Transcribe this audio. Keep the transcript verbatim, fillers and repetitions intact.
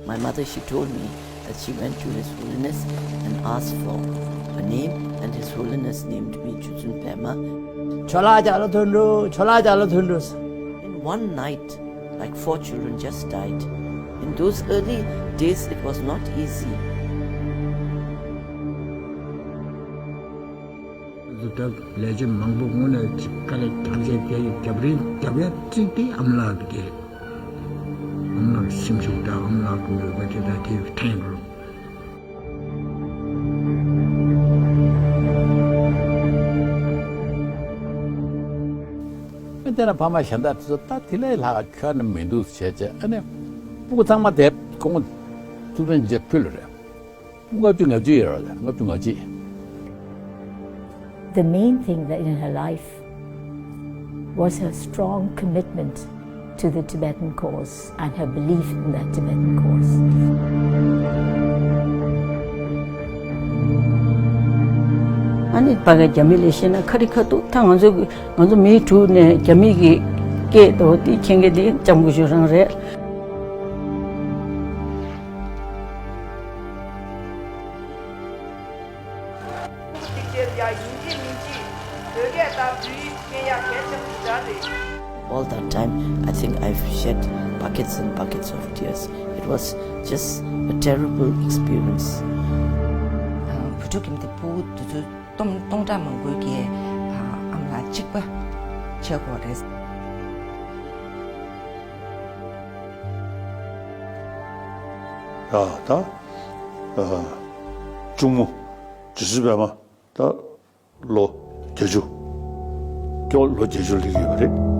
My mother, she told me that she went to His Holiness and asked for her name, and His Holiness named me Chutsun Pema. ཆོ་ལག་ཅ་ལག་ཐོན་འགྲོ། ཆོ་ལག་ཅ་ལག་ཐོན་འགྲོ། In one night, like, four children just died. In those early days, it was not easy. ད་ལས་བྱེད་མང་པོ་དངོས་གནས་ཅིག་དཀའ་ལས་རྒྱབ་བྱས་དེ་རྒྱབ་རིན་རྒྱབ་ཡ་གཅིག་དེ་ཨམ་ལགས་ཀྱི་དེ། ཨམ་ལགས་སེམས་ཤུགས་དང་ཨམ་ལགས་ཀྱི་འོས་པ་དེ་དང་དེ་ཐེངས་རུ། ཨ་དེ་ན་ཕ་མ་གཞན་དག་དེ་ཚོ་ད་དེ་ལས་ལྷག་ཁྱོན་ནས་མི་འདུག་བྱས་བྱས། ཨ་ནི་སྤུ་གུ་ཚང་མ་དེབ་ཁོང་ཐུགས་རྟེན་རྗེས་ཕུལ་རེད། ལྔ་བཅུ་ང་གཅིག་ཡོད་རེད། ལྔ་བཅུ་ང་གཅིག The main thing that in her life was her strong commitment to the Tibetan cause and her belief in that Tibetan cause. ཨ་ནི་ཕ་གི་རྒྱ་མི་ལས་བཤད་ན་ཁ་རི་ཁ་ཐུག་ད་ང་ཚོ་ང་ཚོ་མི་དྲུག་ནས་རྒྱ་མི་གི་སྐད་དོ་དེ་མཁྱེན་མཁན་དེ་ལྕམ་སྐུ་ཞབས་རང་རེད། ཐུགས་རྗེ་ཆེ། ཡ་ཡིན་གཅིག་མིན་གཅིག་བོད་སྐད་དང་བོད་ཡིག་ཤེས་ཡ་གལ་ཆེན་པོ་ཞིག་རེད། All that time, I think I've shed buckets and buckets of tears. It was just a terrible experience. བུ་ཕྲུག་གི་དེ་སྤུ་གུ་དེ་ཚོ་སྟོང་སྟོང་ཕྲག་མང་པོའི་གི་ཨམ་ལགས་གཅིག་པ་བྱེད་དགོས་རེད། ཡ་ད་གཅུང་མོ་རྗེ་བཙུན་པདྨ་ད་ལོ་བརྒྱད་ཅུ། སྐྱོ་ལོ་བརྒྱད་ཅུ་སླེབས་ཡོད་པ་རེད།